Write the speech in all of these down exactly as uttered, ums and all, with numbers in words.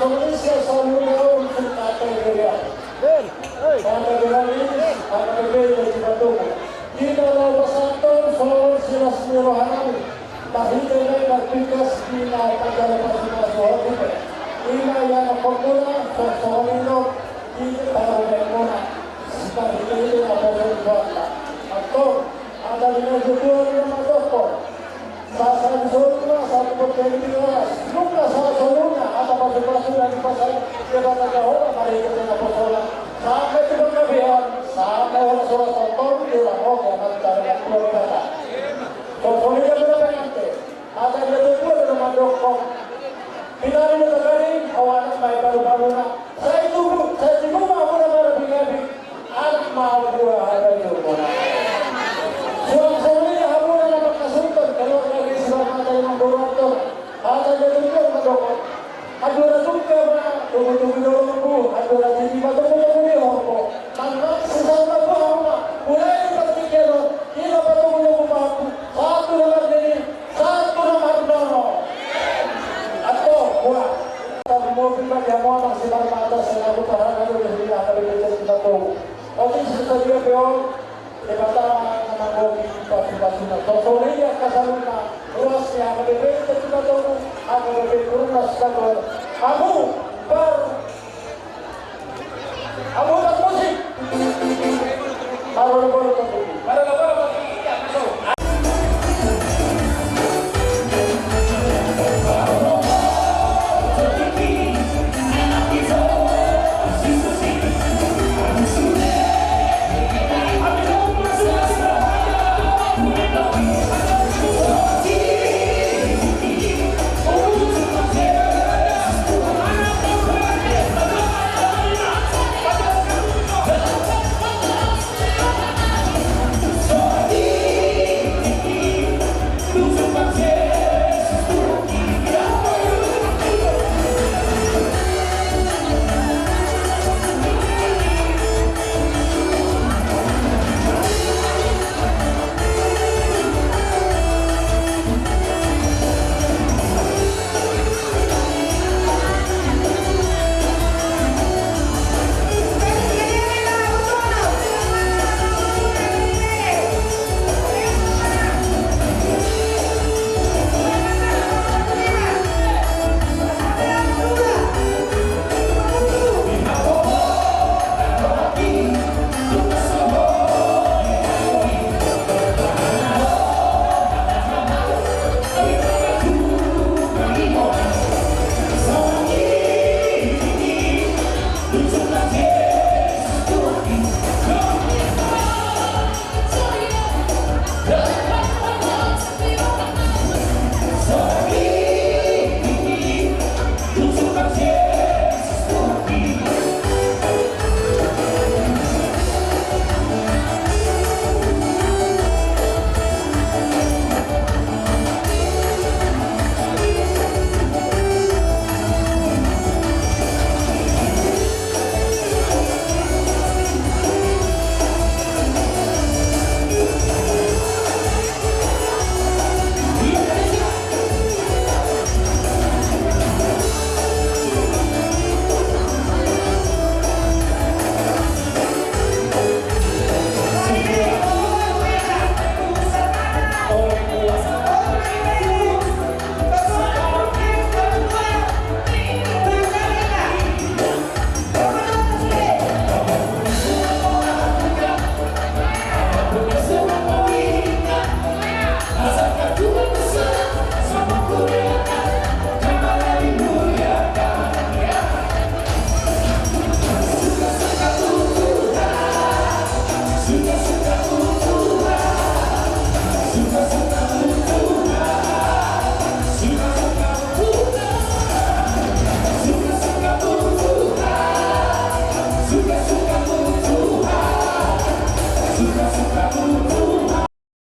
Indonesia saluhutna, on sungkata iberean. Mata beralis, mata bebeda di batuku. Kita lalu pasaton, soal silas ni rohanami. Tahita nai marpikas di na pajala pasupasu hotite. Ima yang pemula, sosok ino, di tahu dan muna. Tahita ini apa yang buat. Atau, ada dengan sebuah yang masuk. Sasaluhutna, saluhut ni roha, nunga saluhutna, asa pasupasu na dipasahat Debata Jahowa marhite naposona, sampe tu panggabean, sampe horas-horas on, di rangkot anak tangga keluarga. Sosoli dia berapa nanti? Mata dia tujuh adalah mandokong. Pinari dia terkari, awanan mai paru-paruna. Sai tubu, sai tibu ma hamuna marpinabinabing, anak ma buha hata ni jolmona. Suang soli hamuna na mangkasuhon, keluarga ni si Barmata i manggoraton, hata ni jolmona mandok. Andora tungka ma, tubu-tubu ni horbo, andora titi ma, tubu-tubu ni horbo. Manang sisama buha hamuna, mulai di partingkian on, hira patubu-tubu pahompu, satu dalam diri, Satu na marnono. Antong, buat. Tarmobil bagi hamu amang si Barmata, selaku pahana do di hina kami pecah kita tahu. Oke, sisa dia peon. Debata ma na manggohi pasu-pasuna. Sosoli angka saluhutna. Ruas ni angka bebeta kita tahu. Angka bebeta ruas satu. Hamu, par Amutan musik. Marolo-bolo topung. Marolo-bolo topung.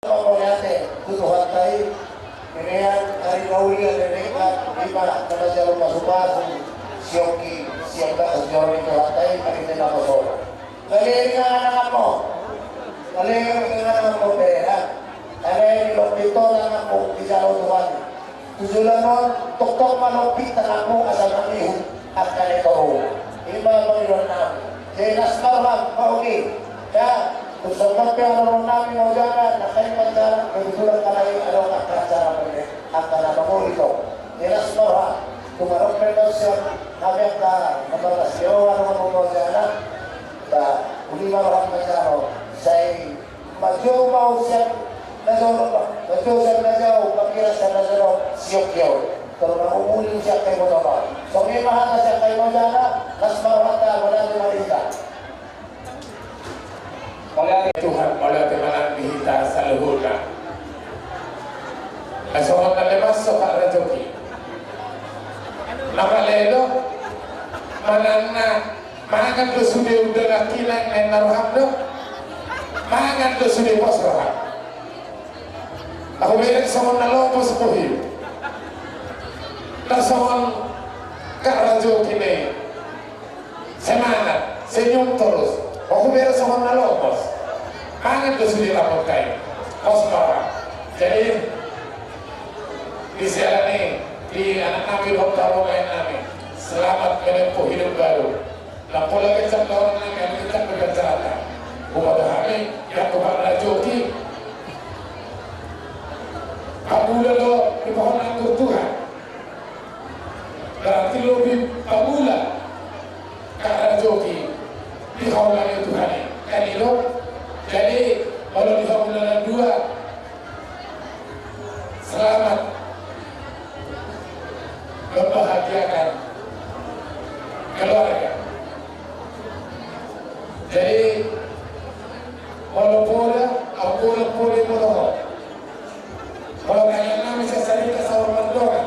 Mauliate tu Tuhanta i, berean ari na uli, ari na denggan, ima na manjalo pasupasu, siongki, sian bagas joro ni Tuhanta i, marhite naposona. Gale inganan amang, gale inganan amang berean, gale di lombit on amang dijalo Tuhan. Tu joloan on, tongtong ma lombit tanganmu asa mangihut. Angka na i toru, i ma pangidoan nami. Jadi las ma roham, pahoki. Ya, tu songon pe angka na i toru nami, mau jana, na kai manjana, kebetulan kan i adong angka acara pe, angka na mangoli tong. Jadi las ma roham, tung adong pe tong sian hami angka na marlas i, adong angka mau jana, ba, uli ma roham manjalo, sai manjou ma sian na jolo, manjou sian na jolo, mangira sian na jolo, siok yo. Tolu na umuli sian kai moto ma. Songon i ma hata sian kai moto jana, las ma rohanta, mauliate ma di hita. Mauliate Tuhan, mauliate ma di hita saluhutna. Ai songon na lemas so Pak Rajoki. Maka lelo, manang na Mangan do sude undang na kilang na roham do. Mangan do sude pos roham. Ahu bereng songon na lomo sepuhi. Na songon Kak Rajo kini. Semangat, senyum terus. Ahu bereng songon na lomo. Mangan do sude rapotai. Pos roham. Jadi di sialan ni di anak nami dohot parumaen nami. Selamat menempuh hidup baru. Napola kencang lawan nami, anu kencang berbicara. Upa do hami, yang kupat rajoki. Pamula do di pohon anggur Tuhan. Berarti lebih pamula. Kak rajoki. Di haula ni Tuhan. Kan itu. Jadi, kalau di haula na dua, selamat membahagiakan keluarga. Jadi, molo poda, au poda, poda, poda ho. Molo kaya nami sasarita sama mandora.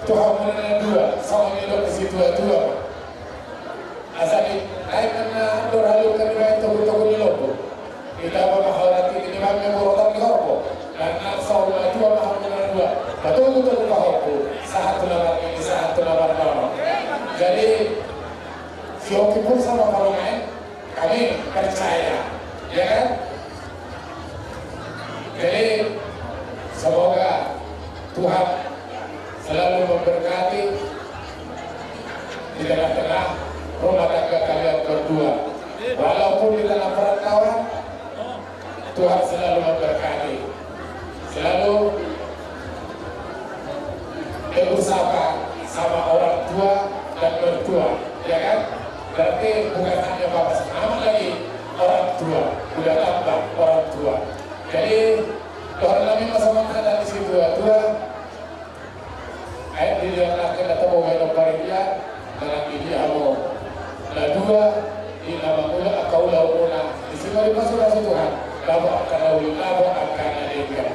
Tuhan mana dua, sama nidok di situ dua. Asa di, ai mana dora lu kan baik toko-toko di lombo. Kita bawa hal hati ini bang yang bawa tapi horbo. Dan nang saul dua mahal dengan dua. Betul betul bahwa sahat tu lawan ini, sahat tu lawan nono. Jadi, si Oki pun sama kalau main, kami percaya, ya kan? Jadi, semoga Tuhan selalu memberkati di tengah-tengah rumah tangga kalian berdua. Walaupun di tengah perantauan, Tuhan selalu memberkati. Selalu tegur sapa sama orang tua dan mertua, ya kan? Berarti bukan hanya bapak sama, anak lagi, orang tua, udah tambah orang tua. Jadi, orang kami masa masa dari situ tua, ayo dilihat lagi atau mau main apa dia, dalam ini amo. Nah, dua, di nama mula, kau lau mula, di sini masuk masuk Tuhan, bapak akan lau, bapak akan ada dia.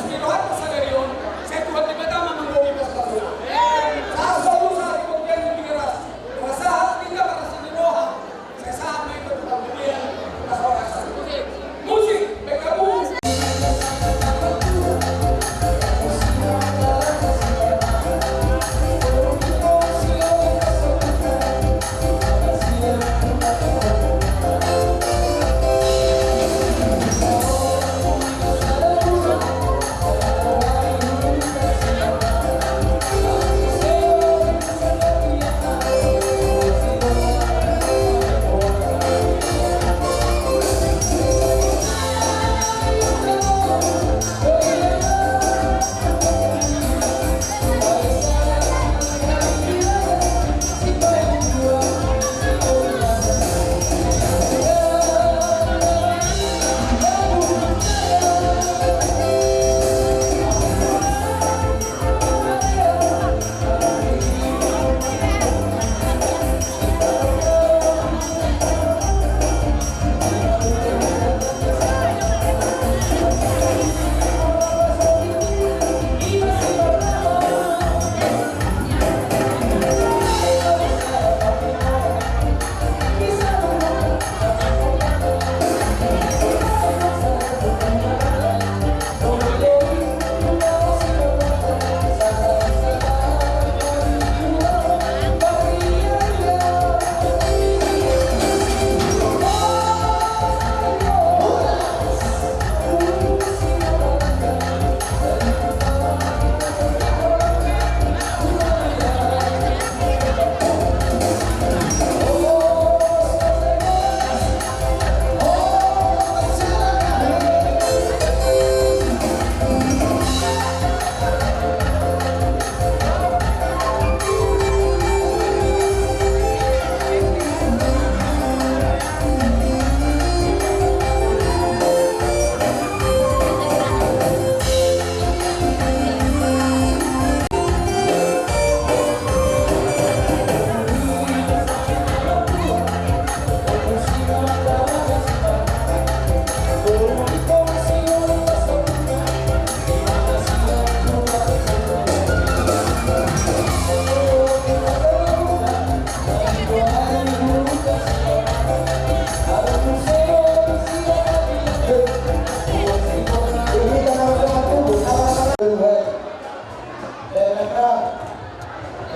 Di rohanta sadari on, sai Tuhan Debata ma manggohi pasu-pasuna. Sahat solu sahat di bongkian di Tigaras. Rasa hati nda marasa di roha. Sai sahat ma i tu panggohian. Rasa rasa. Musik, B K U.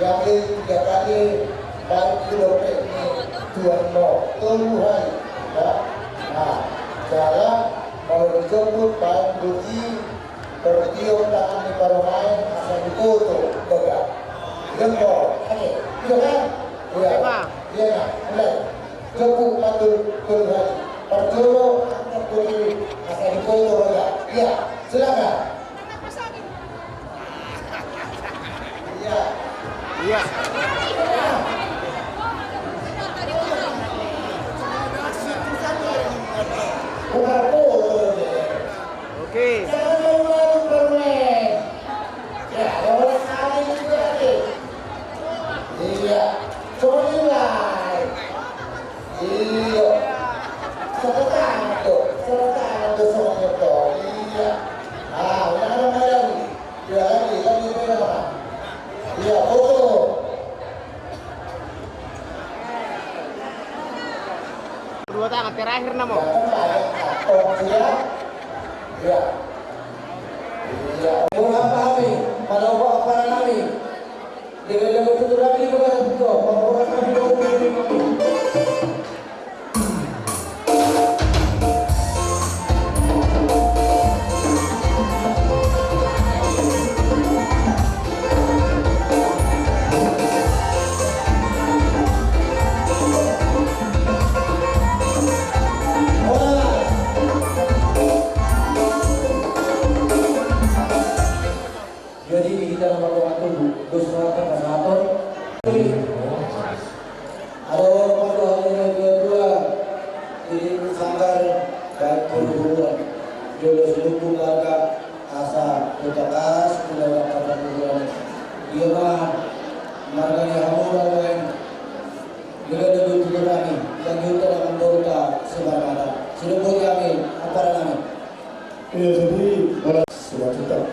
Yakin tiga kali baik di dompet ni tuan mo tolu hali. Ya. Nah, jala mau dijemput baik budi bertiup tangan di parumaen asa difoto baga. Jempol, oke, iya kan? Iya. Iya, nah, mulai. Jemput pantul tolu hali. Parjolo angkat berdiri asa difoto baga. Iya, silakan. Iya. Iya. Oke. Jangan malu-malu, Parmen. Ya, ada orang sana juga, deh. Iya. Coba nilai. Iya. Sapu tangan tuh, sapu tangan tuh semuanya tuh. Iya. Ah, udah ada, ada. Iya, lagi, lagi, lagi, lagi. Iya, foto. Dua tangan terakhir, namo. Iya. Iya. Murah kami, pada apa, apa kami. Dengan, dengan tutur hati, bukan, bukan, bukan, bukan, bukan. Jadi di hita na mardongan tubu, dos rata pasahaton. Adong ma tu hami na tua-tua di sanggar baen parhurhuran. Jolo silumbu marga asa tu tangkas tu lawan parhurhuran. Ia ma marga ni hamu na lain. Jolo na tu hami, yang juta na mandorta sebar mata. Silumbu hami, apa nami? Iya, jadi, bola. Sudah kita.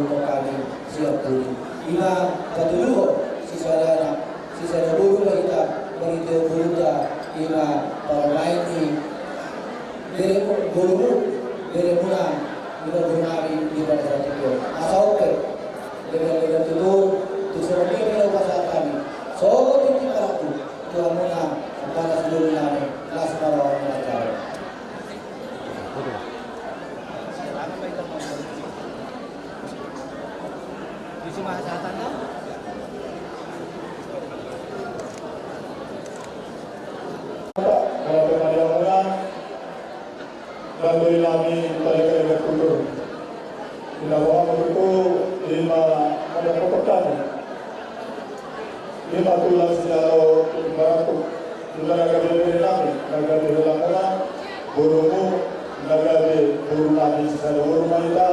boru Pangkali sian Pudi. Ima patuduhon sisada na, sisada boru ma hita, marhite boruta ima parumaen ni bere, borumu, beremuna, ima boru nami di pada saat itu. Asa oke. Leban-leban tutu, tu songon i ma na hupasahat hami. Songon i ma tu hamuna, ampara sidoli nami, las ma roha ni na jalo. Kalau pemaliauna, dan doi nami tali kali bertutur. Ina roha tutu, ima ada kotokan. Ima tulang sijalo tu barangku. Ima na gabe bere nami, na gabe helamuna, borumu, na gabe boru nami, sisada boru ma hita,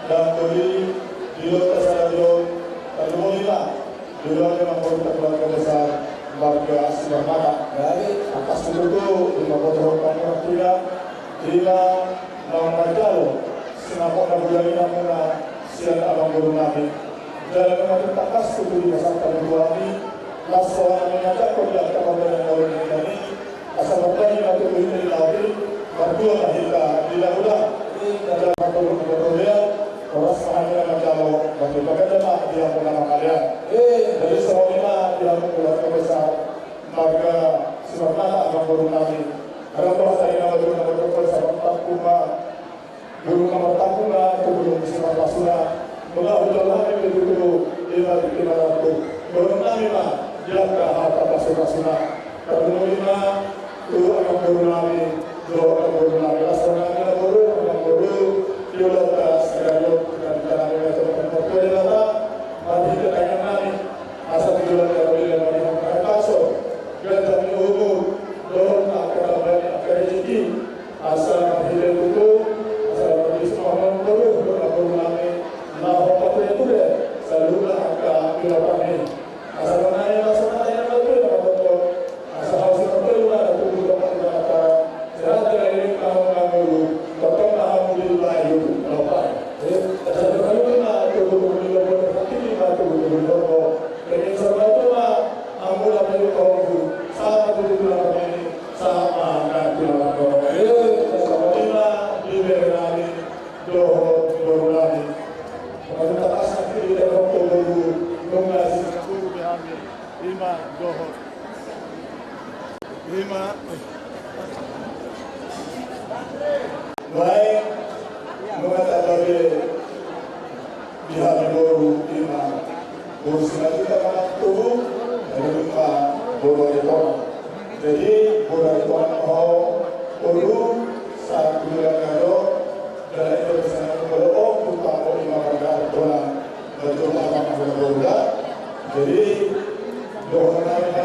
dan doi, di lota sada jo, tadi mo ima. Di ulaon ni amang boru keluarga besar marga Simarmata. Jadi, atas itu tu, di pabotohon pangurang tiga, di na, na manjalo, sinamot na bulan i hamuna, sian amang boru nami. Jala memang tangkas tu, di masa paling tua ni, laso nami na jago di angka pambahenan ni ulaon ni nami, asa mardalan ma tutu hita di laut i, martua ma hita di laut i. Jala martolu na martua, horas ma hami na manjalo, martua ma hita di hamu na mangalean. Jadi songon i ma di hamu keluarga besar marga Simarmata, amang boru nami. Adong do hata ni na martua na martua, asa martanggung ma. Boru na martanggung ma tu boru ni simarpasuna. Molo hujalo hami pe tutu, ima tingki ma ratu. Boru nami ma di angka hata pasupasuna. Tarlumobi ma tu amang boru nami, dohot amang boru nami. Las roha nami amang boru, amang boru. Di ulaon ta sahali on, di tangan nami na tongtong martua Debata. Marhite tangiang nami. Asa di ulaon ta on, di ulaon ta on, asa ganjang ni umur. Dohot angka tambahan ni angka rejeki. Asa marhite tutu, asa marhite sumahaman boru, boru nami, na hompa ture-ture, saluhutna angka pilapan i. Asa manang i, asa manang i, asa manang i, asa hau si martelu na tubu tongtong di panataran, sehat jala iring na hau na ngolu, tongtong na hamu di layu, na hompa i. Asa berhalu na tubu-tubu di lombok, berhati ma tubu-tubu di lombok. Jadi, sama tu ma, hamu na tubu-tubu, sama tubu-tubu na hompa i. Sama na tulang na dohot. Eh, sama ima di bere nami dohot boru nami. Maka tangkas hami di dalam boru, nunga sisada boru be hami, ima dohot. Ima. Baik, nunga tamba be di hami boru, ima boru Simanjuntak ma tubu, jadi ima boru Aritonang. Jadi boru Aritonang ma ho, boru satu bulan kado, dan itu pesanan boru, oh, lupa, oh, ima marga Aritonang. Betul, apa, apa, boru da. Jadi dohot nami ma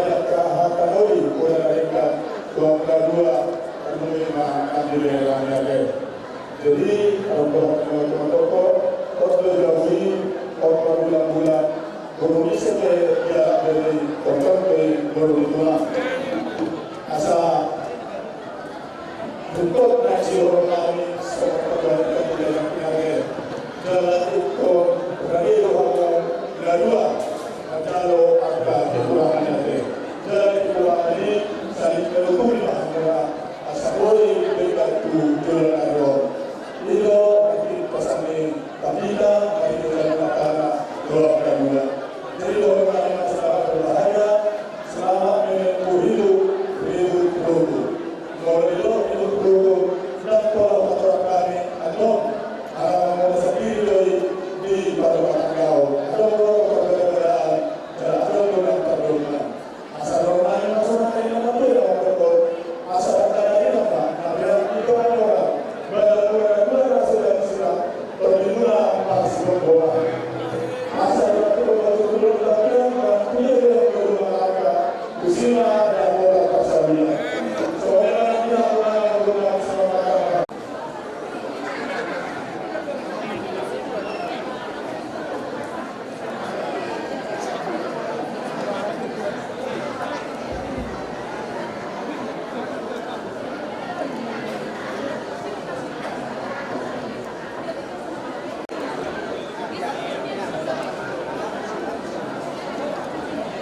Asa ringkot na sidohonon nami songon patuduhon ni hita di dalam pinangido. Jala ingkon rade do hamu na dua manjalo angka hekurangan i ate. Jala hekurangan i saling melengkapi ma hamuna. Asa boi berkat tu joloan ni ari on. I do pasangi tapita, tapita jala matana dohot na dua. Jadi dohot na dua, selamat berbahagia, selamat menempuh hidup, hidup beruntung. Molo hidup, hidup beruntung, dan pola patorang kami, adong, anak-anak muda sendiri dari di Padepokan Gau, adong, adong, adong, adong, adong, adong, adong, adong, adong, Asa dohot nami ma songon i na mamboan na mamboan. Asa dohot nami ma na berarti dohot nami ma. Badan muna na dua na sudah sila. Tondimuna ampas boboa. Asa dohot nami ma songon i na mamboan na mamboan. Kusina ada bola pasabila. Songon i na mamboan na mamboan.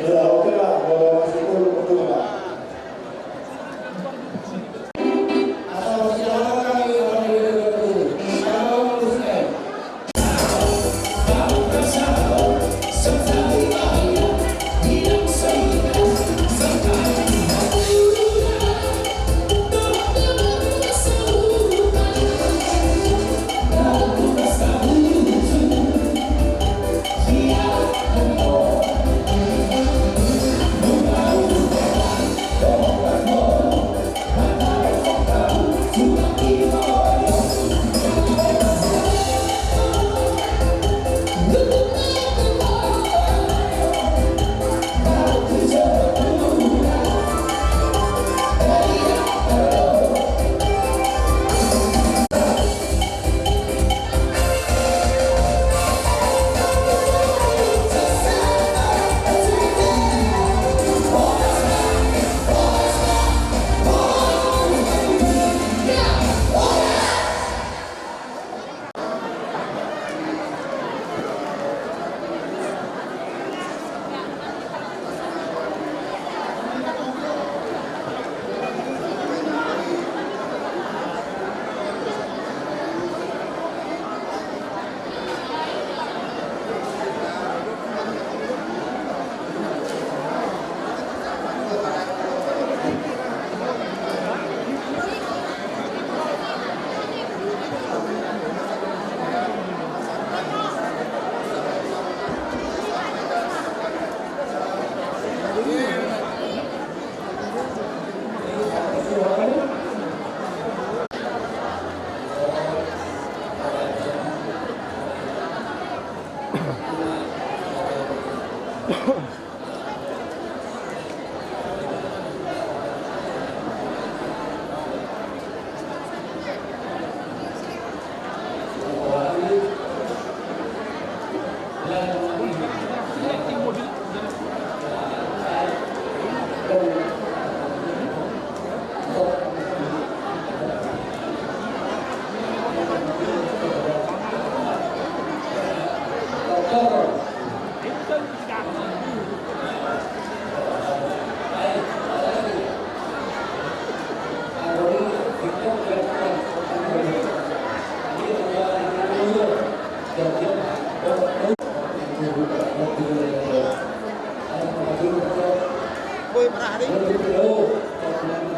Iya, oke lah, kalau masih dulu, oke lah.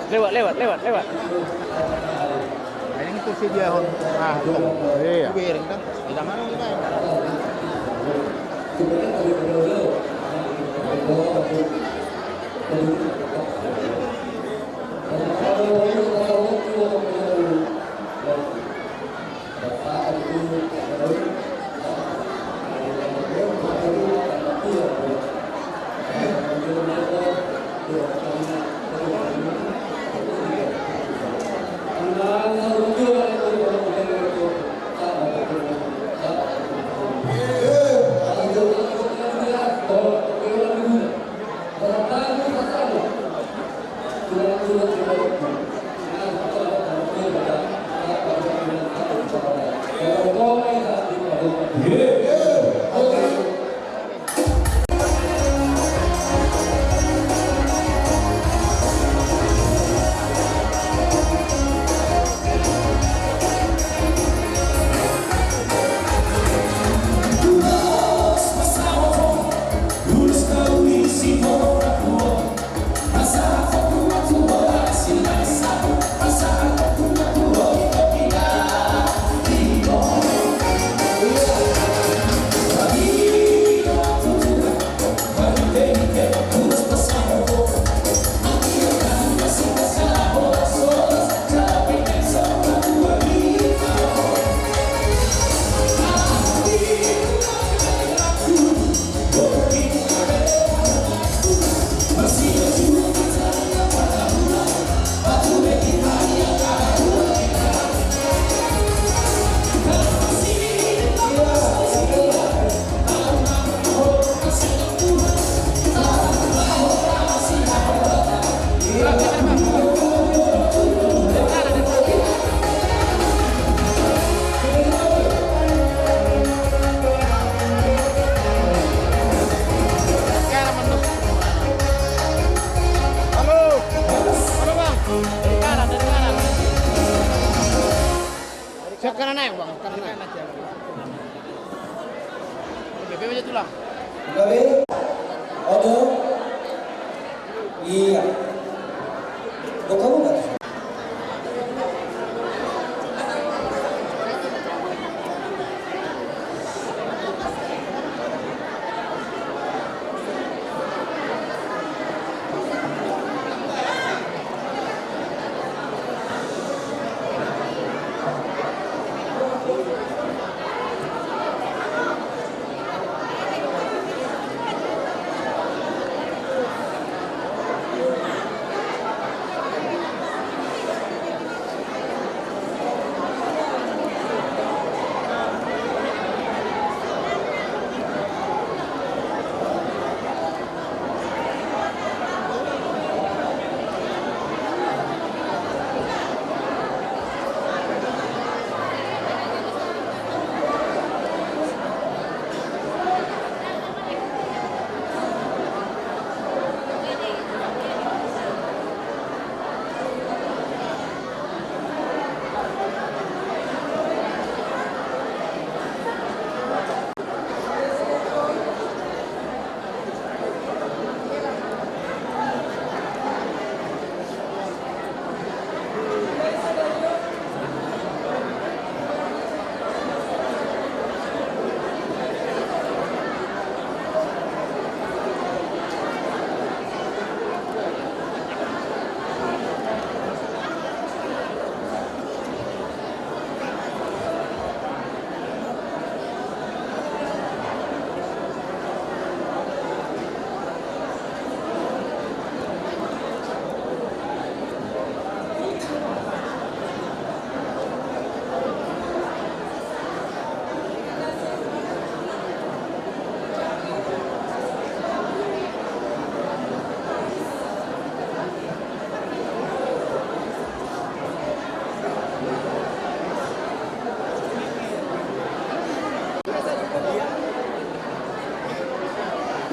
Lewat, lewat, lewat, lewat. Nah, ini tuh si dia, Hon. Ah, iya. Biarin kan. Jangan kita. Halo. Halo, Bang. Dari kanan, dari kanan. Siap kanan aja, Bang. Kanan aja. Oke, B B aja tulang. Oke. Ojo. Iya. Lo kamu nggak?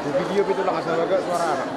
Di video itu langsung agak suara anak.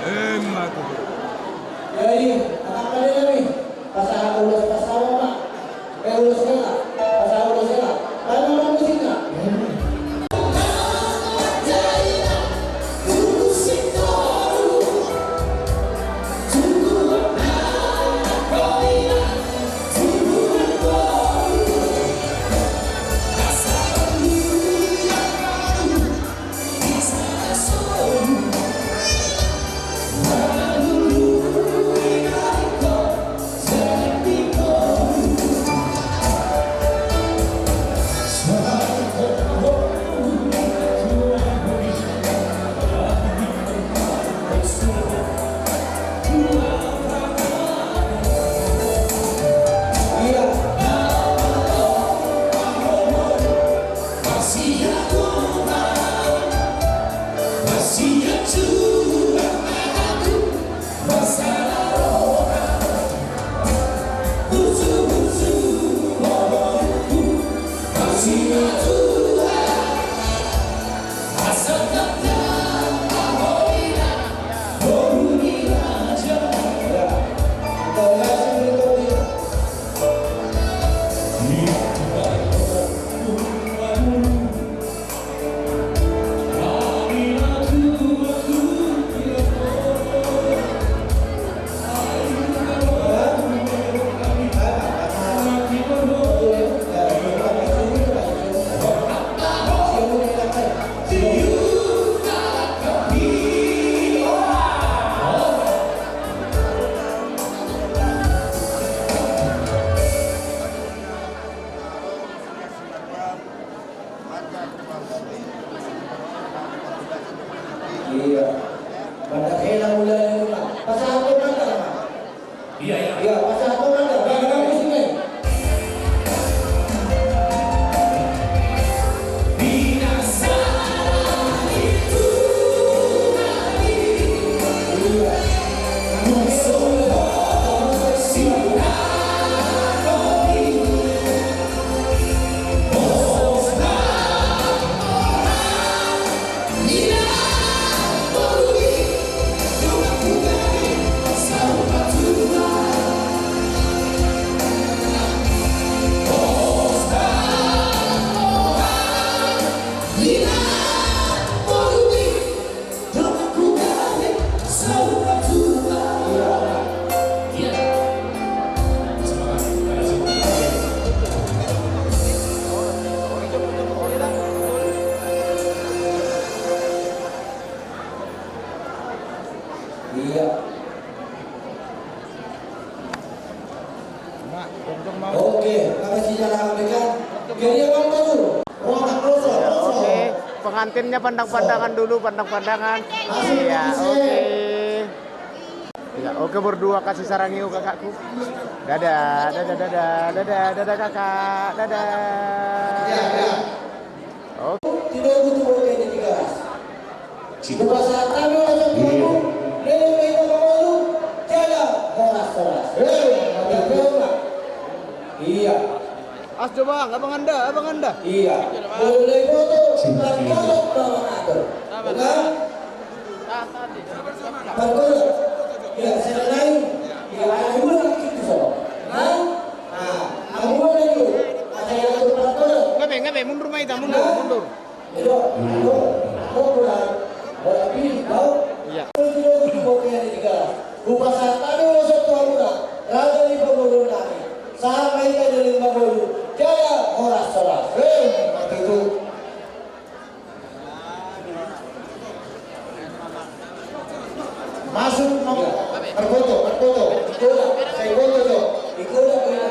Emma tutu. Jadi, angka pande nami, pasahat ulos pasahat ma. Eh, ulos hela, pasahat ulos hela. Baen ma musikna. Iya. Pada kena mulai rumah. Pasahat tu mata, Pak. Iya, iya. Iya, pasahat tu mata. Bang, bang, di sini. Iya. Oke, makasih jalan mereka. Jadi apa, Pak Guru? Roda, roda, roda. Oke, pengantinnya pandang-pandangan dulu, pandang-pandangan. Iya, oke. Ya, oke, berdua kasih sarang yuk, kakakku. Dadah, dadah, dadah, dadah, dadah, kakak, dadah. Iya, iya. Oke. Tidak butuh oke di tiga belas. Hupasahat hami ulos on tu hamu, leleng ma hita mangolu, jala horas-horas. Hei, mantap, hei, ma. Iya. As jo, Bang, abang anda, abang anda. Iya. Molo na diboto, pargolok ma mangatur. Betul? Pargolok. Iya, sada lain. Iya, ada dua lagi gitu, so. Nah, nah, ada dua lagi. Ada yang atur pargolok. Ngabe, ngabe, mundur ma hita, mundur, mundur. Iya. Hupasahat hami ulos on tu hamuna, raja ni parboruon nami. Sahat ma hita leleng mangolu, jala horas-horas. Hei, mantap. Masuk, masuk. Marpoto, marpoto. Ikola, sai poto jo. Ikola, ikola.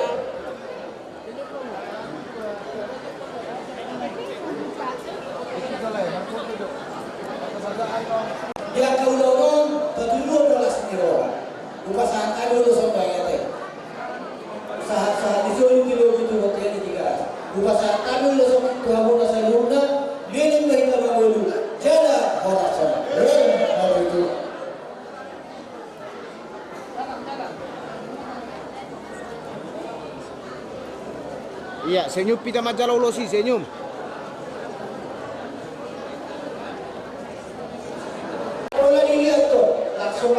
Di angka ulaon on, patuluhon do las ni roha. Hupasahat hami ulos on tu hamuna. Sahat-sahat ni solu di lobi tu bontean di Tigaras. Hupasahat hami ulos on tu hamuna saluhutna, leleng ma hita mangolu, jala horas-horas. Hei, mantap. Iya, senyum hita manjalo ulos i, senyum. Pola dilihat tu, langsung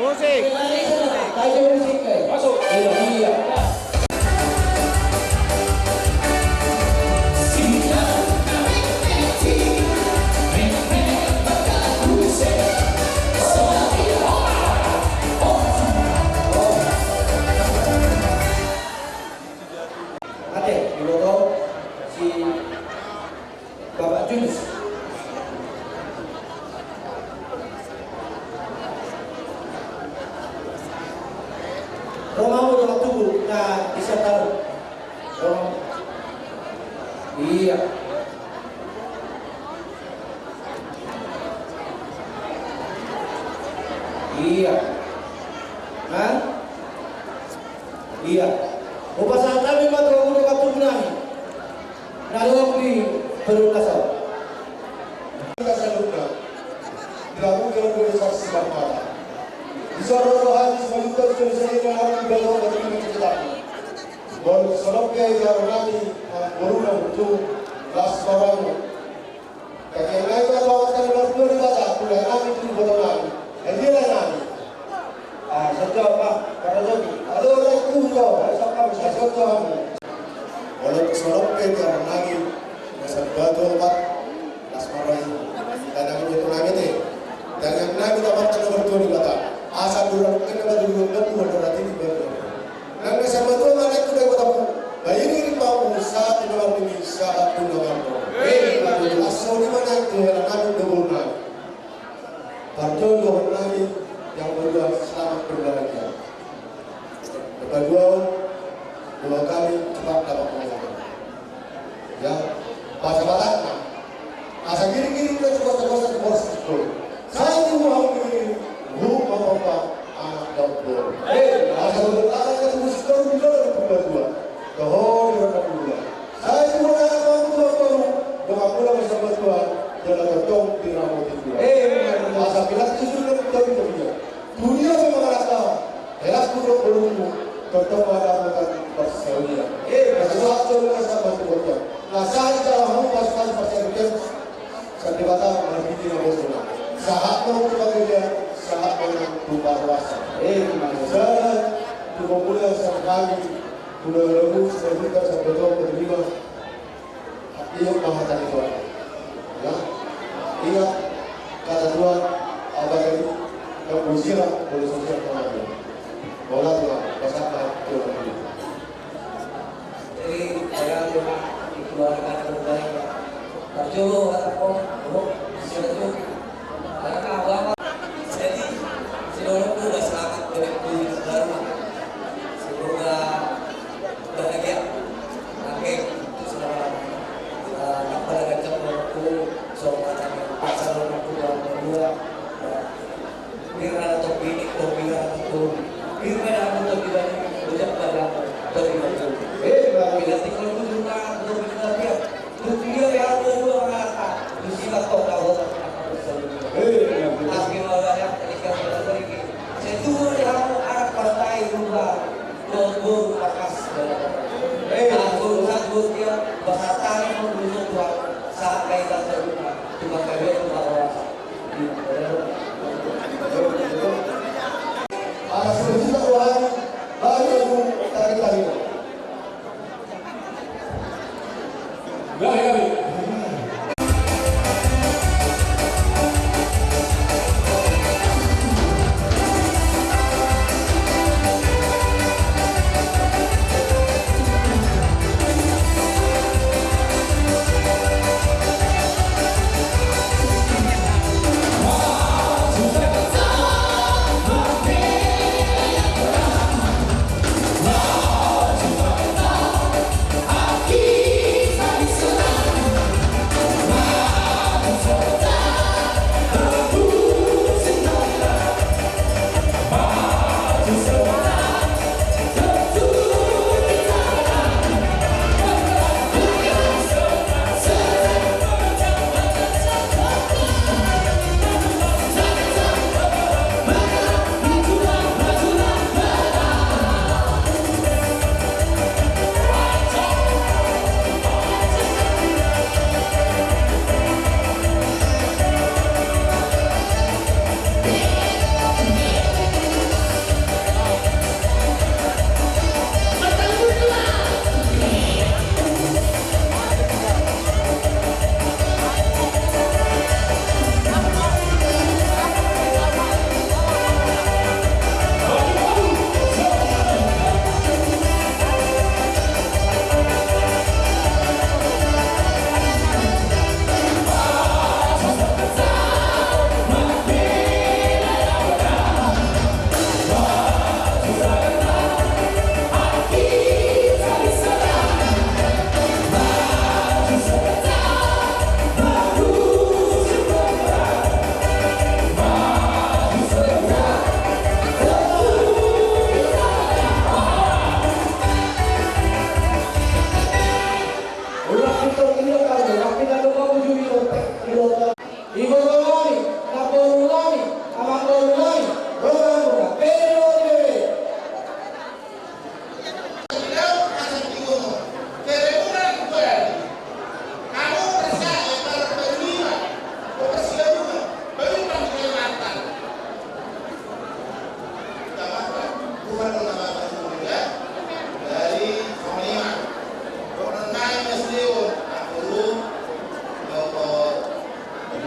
Musik. Ayo musik, eh. Masuk. Iya, iya. Ate, diboto si Bapak Julius. Romamu dohot tubu na bisa tahu. Romamu. Iya. Iya. Hah? Iya. Hupasahat hami ma tu hamu dohot tubu nami. Na adong di prioritas on. Kita saluhutna. Dilakukan oleh saksi mata. Bisa roh rohani selanjutnya sudah bisa ini harus dibawa ke rumah kita. Baru selesai ya rohani, baru na butuh las barang. Kaki yang lain kan bawa kan las dua di mata, kuliah nami tu botol nami. Jadi lah nami. Ah, satu apa? Karena jadi. Aduh, lah itu tuh. Satu apa? Satu apa? Walau kesorok ke tiap nami. Masa batu opat. Las maroi. Kadang itu nami te. Dang yang nami dapat kan nomor dua di mata. Asa dua kan dapat dua, dua, dua, dua, dua, dua. Nang na sabatua ma naeng tu Debata, baen ma pamu sahat tu na marnini, sahat tu na marnono. Hei, asal ni ma naeng tu hela nami dohot nami. Parjolo dohot nami, yang kedua selamat berbahagia. Kedua, dua kali cepat dapat mengalami. Ya, bahasa Batakna. Asa giri-giri udah coba-coba satu porsi sepuluh. Saya itu mau giri-giri, lu mau apa? Anak dapur. Eh, asa betul anak itu sepuluh juga ada dua dua. Dohor, dua dua. Saya itu mau anak mau dua dua. Doa pula masa bertuah. Jalan tong di rambut itu. Eh, asa bilang itu sudah betul itu dia. Dunia memang rata, helas buruk belummu, tetap ada bukan berselia. Eh, kesuatu dengan sama tubuhnya. Nah, saat kita mau pasukan percaya, satu kata, marhiti na bosona. Sahat mau kita kerja, sahat menang tumpah rasa. Eh, gimana? Saya, tubuh muda, sekali, udah lemu, saya minta, saya betul, menerima. Iyo, bahasa itu. Ya. Iya. Kata Tuhan, apa tadi? Yang berusia, boleh sosial kemana? Bola Tuhan, bahasa apa? Tuhan. Jadi, saya cuma di keluarga terbaik, Pak. Parjolo, kata Om, Om, siapa tuh? Jadi, sidolok udah selamat dari kulit baru. Semoga bahagia. Oke, selamat. Eh, tak pada gacang waktu, soal kata pasal waktu dua puluh dua. Pir na topi ni, topi na topi. Pir na topi ni, ucap pada topi na topi. Eh, pir na topi na topi. Tukia ya dua dua rata. Musibah kau tahu. Eh, tapi kalau ada yang tadi kata lagi, saya tuh di hamu anak partai rumah. Tuhan guru pakas. Eh, aku satu dia bahasa tadi mau dulu Tuhan. Saat kaitan terbuka. Cuma kalian tuh bahwa. Anak sejuta Tuhan. Baru aku tarik-tarik.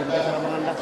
Biasa mangandang.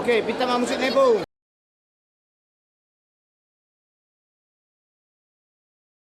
Oke, pinta ma musik na i, Bung.